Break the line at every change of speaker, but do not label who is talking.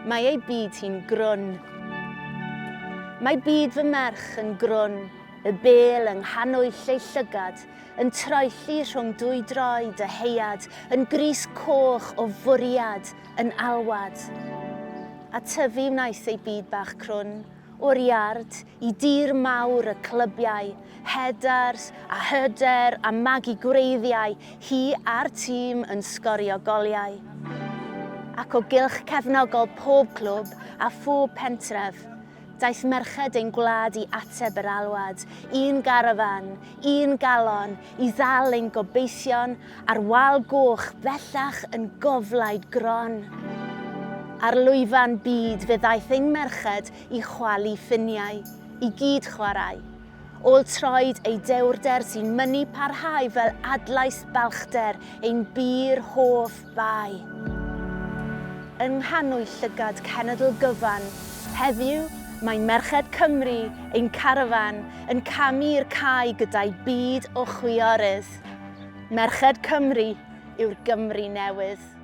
Mae ei byd hi'n grwn. Mae byd fy merch yn grwn, y bêl yng nghanwyll ei llygad, yn troelli rhwng dwy droed y heiad, yn grys coch o fwriad, yn alwad. A tyfu wnaeth ei byd bach crwn, o'r iard i dir mawr y clybiau, headers a hyder a magu gwreiddiau, hi a'r tîm yn sgorio goliau. Ac o gylch cefnogol pob clwb a phob pentref, daeth merched ein gwlad i ateb yr alwad, un garafan, un galon, i ddal ein gobeithion a'r wal goch bellach yn goflaid gron. Ar lwyfan byd fe ddaeth ein merched i chwalu ffiniau, i gyd chwarae. Ôl troed ei dewrder sy'n mynnu parhau fel adlais balchder ein bur hoff bae. Yng nghanwyll llygad cenedl gyfan, heddiw mae merched Cymru, ein carafan, yn camu i'r cae gyda'i byd o chwiorydd. Merched Cymru yw'r Gymru newydd.